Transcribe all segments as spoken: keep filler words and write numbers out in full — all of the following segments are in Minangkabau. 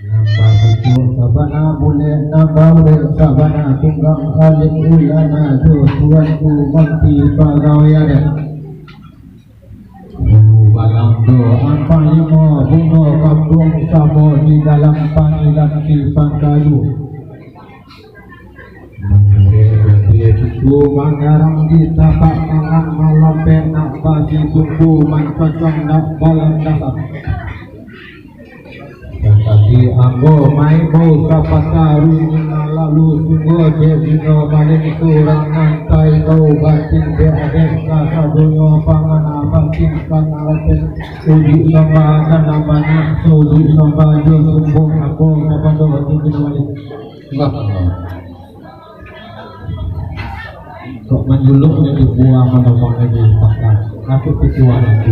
Nambah pucuak sabana bulek, nambah urek sabana tunggang, alim ulama jo tuanku manti pagawai adat. Dulu malam jo ampang limo bungo kambuang samo di dalam pangilan di pangkalu. Manurek gadih itu mangarang di tapak tangan, malapeh nak bagi tunggu mancacang nak balandasan. Tatapi ambo maimbau sapatah runyi nan lalu, sungguah dek dino malin surang nan taibau batin dek adek kasadonyo pangana batin pangaraten. Ujuik sambah nan banyak, ujuik sambah jo sungguah ambo kapado dek dino malin. Bah. Kok manjuluk jadi buah manobang lagi pakan, aku ketua nanti.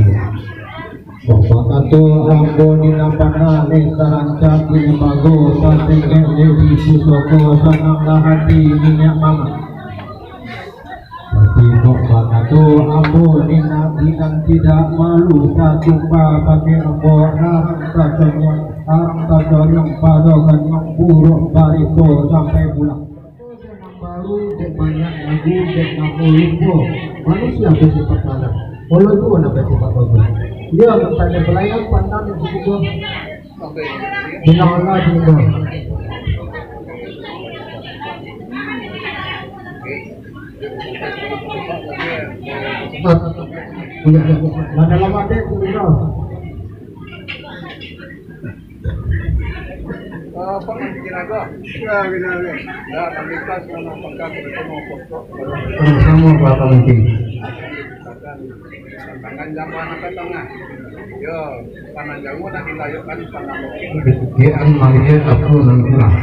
Kok bakato ambo ni nan bana, ni tarancak di lembago, satinggi ni di pusoko, sananglah hati minyak mamak. Tapi kok bakato ambo ni nan bilang tidak malu, satumpah pakai ambo, arang taconyang, arang taconyang pado kanyang, buruk barito sampai pulang. Baru dek banyak lagu, dek namo lupo. Manusia basifat salah. Walau juo nan basifat bagus. Iyo, nan tadi balayan pandang di situ. Bilang Allah di situ. Cepat. Iya, iya. Lah dalam hati, sudah. Eh, Pak Manti Kinaga. Ya, Kinaga. Ya, kami kan sama pangkat, sama pokok. Sama-sama, Pak Manti. Tangan jambah nak tangah. Ya, tangan jauah nak dilayakkan tangan. Dia an malihat apa nan kurang.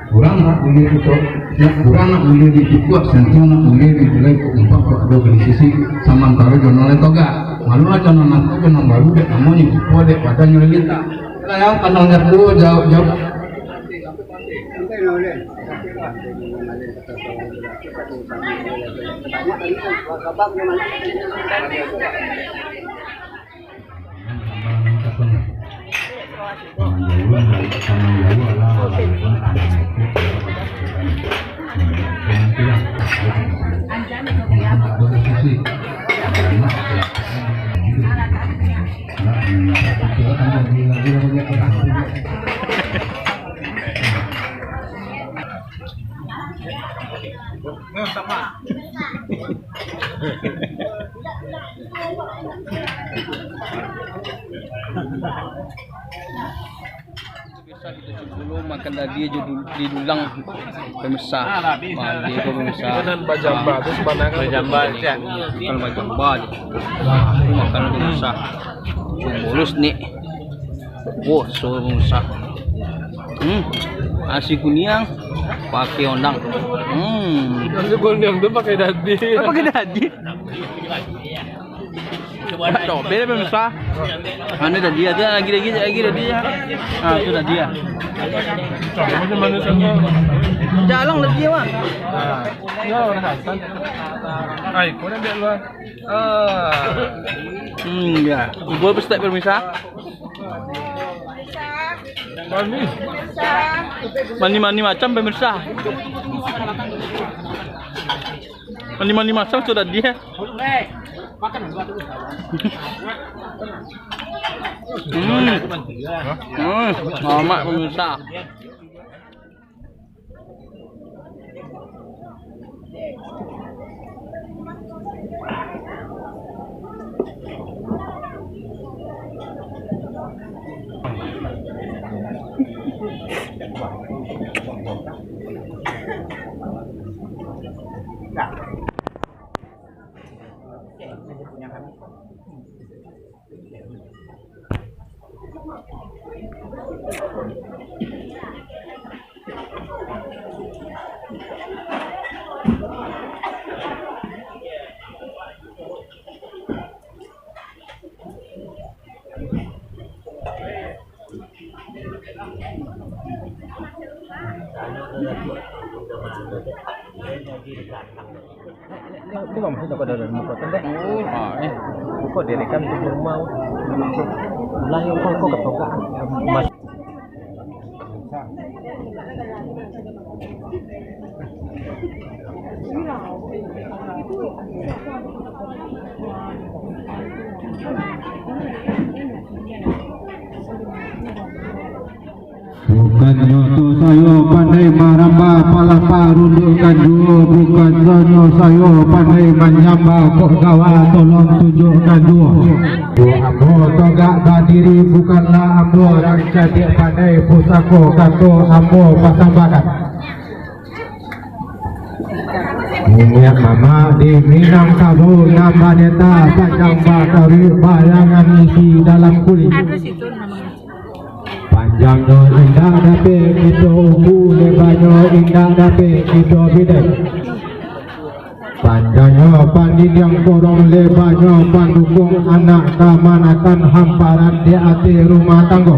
Kurang nak boleh kita, nak kurang nak boleh dicukup, sentuh nak boleh dibulai ke empat ke dua kali sisi, samantara jono lai togak. Malu lah jono nak jono baru dek namonyo, kok dek badan nyo lai lintak. Lah, ya, pandang jauah, jauah, jauah. Biaso kito cubo dulu makan dadi ajo du-, di dulang, pemirsa. Mandi ko, pemirsa. Itu nan bajamba tu sabananyo. Bajamba, cak. Bukan bajamba je. Itu makan, pemirsa. Cubo dulu ni. Wah, so, pemirsa. Hmm. Nasi kuniang pakai ondang. Hmm. Nasi kuniang tu pakai dadi. Pakai dadi. Coba bela, pemirsa. Anu tadi, ado lagi, lagi, lagi tadi, yo. Ah, tu tadi, yo. Jalang tadi, yo, Bang. Ah, yo, urang Hasan. Ai, kau nak ambil luar. Ah. Hmm, yo. Bubur pestek, pemirsa. Mani. Mani-mani macam, pemirsa. Mani-mani macam sudah dia. Hmm. Hmm. Mamak, pemirsa. Itu kan maksudnya pada dalam muka tendek. Oh, ah, eh. Kok direkam tu rumah. Lah, yang kau, kau ketokan. Mas. Bukannyo tu sayo pandai maramba, palapah rundukkan juo. Bukannyo sayo pandai manyamba, kok gawa tolong tunjukkan juo. Ambo togak badiri, bukanlah ambo nan cadiak pandai, pusako kato ambo pasambahkan. Niniak mamak di Minangkabau nan baneta, panjang bataruih, bayangan isi dalam kulik. Panjangnyo indak dapek kito uku, lebanyo indak dapek kito bidek. Panjangnyo pandindiang korong, lebanyo pandukuang anak kamanakan hamparan di ateh rumah tanggo.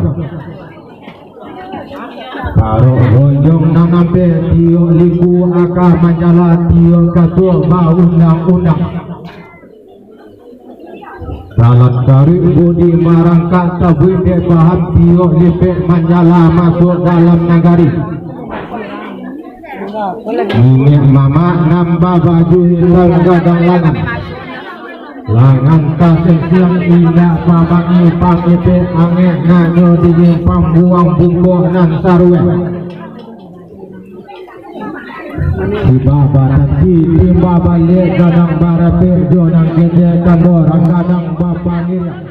Parok bonjong nan ampek, tiok liku aka manjala, tiok kato baundang-undang. Dalam taruih budi marangkak, tabuih dek paham, tiok lipek manjala masuak dalam nagari. Niniak mamak nan babaju hitam gadang langan. Langan kasisiang indak pamangi, pangipek angek nanyo dingin, pambuang bungkuang nan saruek. Tiba batanti, tiba baliak, gadang barapek, jo nan ketek kandorang, gadang bapangiriang.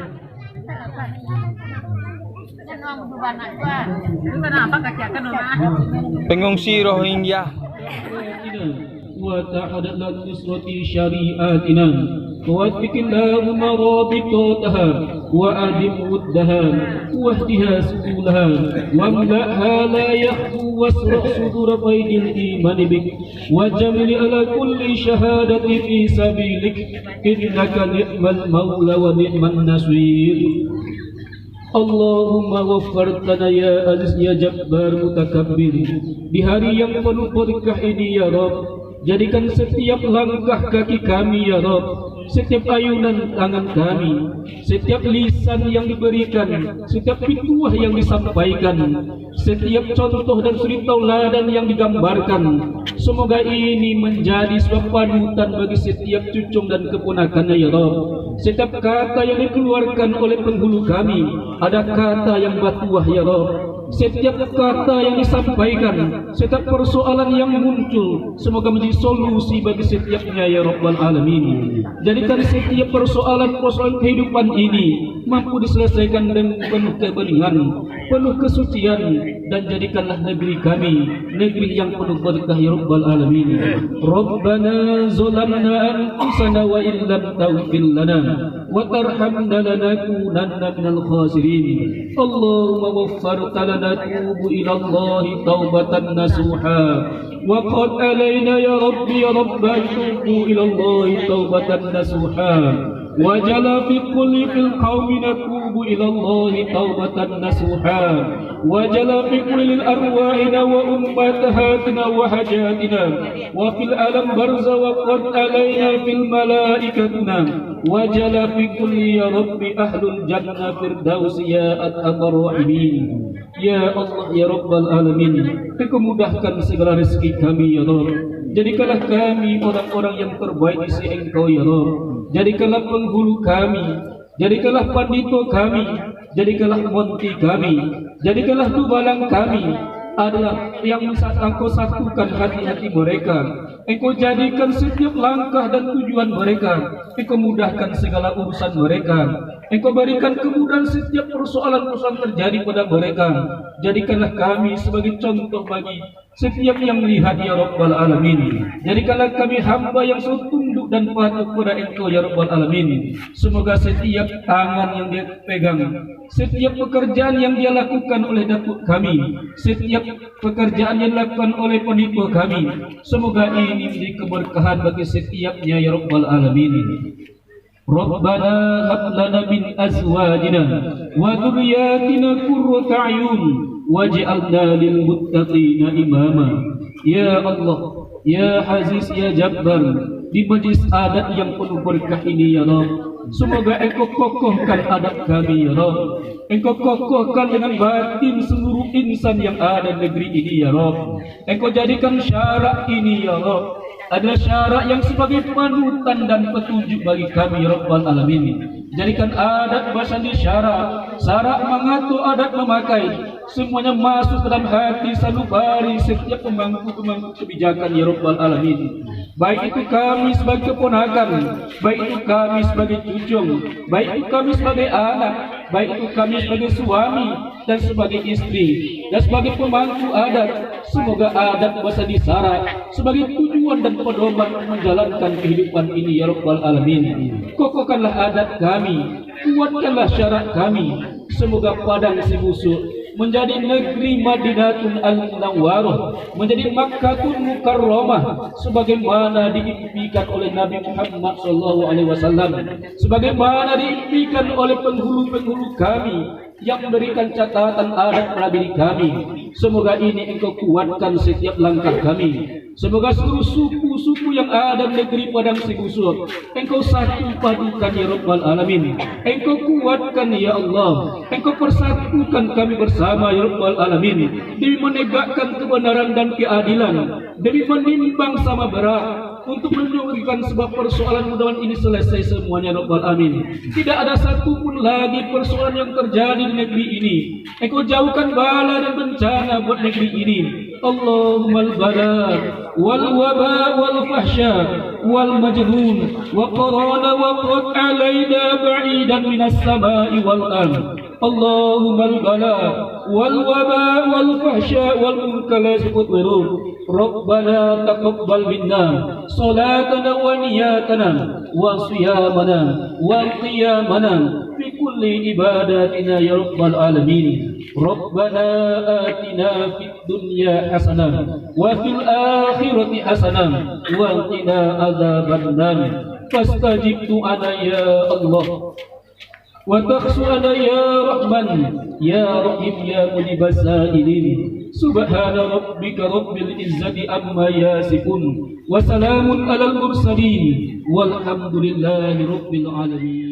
Pengungsi Rohingya. وتعالى نصرة شريعتنا، ووفق اللهم رابطتها، وأدم ودها، واهدها سبلها، واملأها لا يخفو، واسرح صدور بيت الإيمان بك، وجمل على كل شهادة في سبيلك، إنك نعم المولى ونعم النصير. Allahumma waffaqna ya Aziz ya Jabbar Mutakabbir. Di hari yang penuh berkah ini ya Rabb, jadikan setiap langkah kaki kami ya Rabb Setiap ayunan tangan kami, setiap lisan yang diberikan, setiap pituah yang disampaikan, setiap contoh dan suri tauladan yang digambarkan, semoga ini menjadi sebuah panutan bagi setiap cucung dan keponakannya, ya Rabb. Setiap kata yang dikeluarkan oleh penghulu kami, ada kata yang batuah, ya Rabb. Setiap kata yang disampaikan, setiap persoalan yang muncul, semoga menjadi solusi bagi setiapnya, ya Rabbal Alamin. Jadikan setiap persoalan-persoalan kehidupan ini mampu diselesaikan dengan penuh kebeningan, penuh kesucian, dan jadikanlah negeri kami negeri yang penuh berkah, ya Rabbal Alamin. Rabbana zalamna anfusana wa illam taghfir lana wa tarhamna lanakunanna minal khasirin. Allahumma ghaffarta lana, tubu ilallahi taubatan nasuha. Wa qad alaina ya Rabbi ya Rabbana, tubu ilallahi taubatan nasuha. Wa jala fi kulli fil qaumi natubu ilallahi taubatan nasuha. Wa jala fi kulli lil arwahina wa ummahatina wa hajatina. Wa fil alam barza wa qad alaina fil malaikatina. Wa jala fi kulli ya Rabbi ahlul jannah firdausi ya arhamar rahimin. Ya Allah, ya Rabbal Alamin, Engkau mudahkan segala rezeki kami, ya Rabb. Jadikanlah kami orang-orang yang terbaik di sisi Engkau, ya Rabb. Jadikanlah penghulu kami, jadikanlah pandito kami, jadikanlah monti kami, jadikanlah dubalang kami, adalah yang bisa Engkau satukan hati-hati mereka. Engkau jadikan setiap langkah dan tujuan mereka. Engkau mudahkan segala urusan mereka. Engkau barikan kemudahan setiap persoalan-persoalan terjadi pada mereka. Jadikanlah kami sebagai contoh bagi setiap yang melihat, ya Rabbal Alamin. Jadikanlah kami hamba yang selalu tunduk dan patuh kepada Engkau, ya Rabbal Alamin. Semoga setiap tangan yang dia pegang, setiap pekerjaan yang dia lakukan oleh datuk kami, setiap pekerjaan yang dilakukan oleh pandito kami, semoga ini menjadi keberkahan bagi setiapnya, ya Rabbal Alamin. Rabbana hab lana min azwajina wa dzurriyyatina qurrata a'yun waj'alna lil muttaqina imama. Ya Allah, ya Aziz, ya Jabbar, di majlis adat yang penuh berkah ini, ya Rabb, semoga Engkau kokohkan adat kami, ya Rabb. Engkau kokohkan dengan batin seluruh insan yang ada di negeri ini, ya Rabb. Engkau jadikan syarak ini, ya Rabb, adalah syarak yang sebagai panutan dan petunjuk bagi kami, ya Rabbal Alamin. Jadikan adat basandi syarak, syarak mangatur, adat mamakai, semuanya masuk dalam hati sanubari setiap pemangku-pemangku kebijakan, ya Rabbal Alamin. Baik itu kami sebagai keponakan, baik itu kami sebagai cucung, baik itu kami sebagai anak, baik itu kami sebagai suami dan sebagai istri dan sebagai pemangku adat, semoga adat basandi syarak sebagai tujuan dan pedoman menjalankan kehidupan ini, ya Rabbal Alamin. Kokohkanlah adat kami, kuatkanlah syarak kami. Semoga Padang Sibusuak menjadi negeri Madinatul Munawwarah, menjadi Makkahul Mukarramah, sebagaimana diimpikan oleh Nabi Muhammad sallallahu alaihi wasallam, sebagaimana diimpikan oleh penghulu-penghulu kami yang memberikan catatan adat pada diri kami. Semoga ini Engkau kuatkan setiap langkah kami. Semoga seluruh suku-suku yang ada di negeri Padang Sibusuak, Engkau satu padukan, ya Rabbal Alamin. Engkau kuatkan, ya Allah. Engkau persatukan kami bersama, ya Rabbal Alamin, demi menegakkan kebenaran dan keadilan, demi menimbang sama berat, untuk menunjukkan sebab persoalan mudahan ini selesai semuanya, ya Rabbal Alamin. Tidak ada satu pun lagi persoalan yang terjadi di negeri ini. Engkau jauhkan bala dan bencana buat negeri ini. Allahumma al-bala wal waba wal fahsya wal majnun wa qarana wa qad alaina ba'idan minas sama'i wal ard. Allahumma al-bala wal waba wal fahsya wal munkar la yasqut wiruk. Rabbana taqabbal minna salatana wa niyatana wa siyamana wa qiyamana fi kulli ibadatina ya rabbal alamin. Rabbana atina fid dunya hasanah wa fil akhirati hasanah wa qina adzabannar. Fastajib du'ana ya Allah. وتخص أنا يا رحمن يا رحيم يا مجيب السائلين. سبحان ربك رب العزة عما يصفون. وسلام على المرسلين. والحمد لله رب العالمين.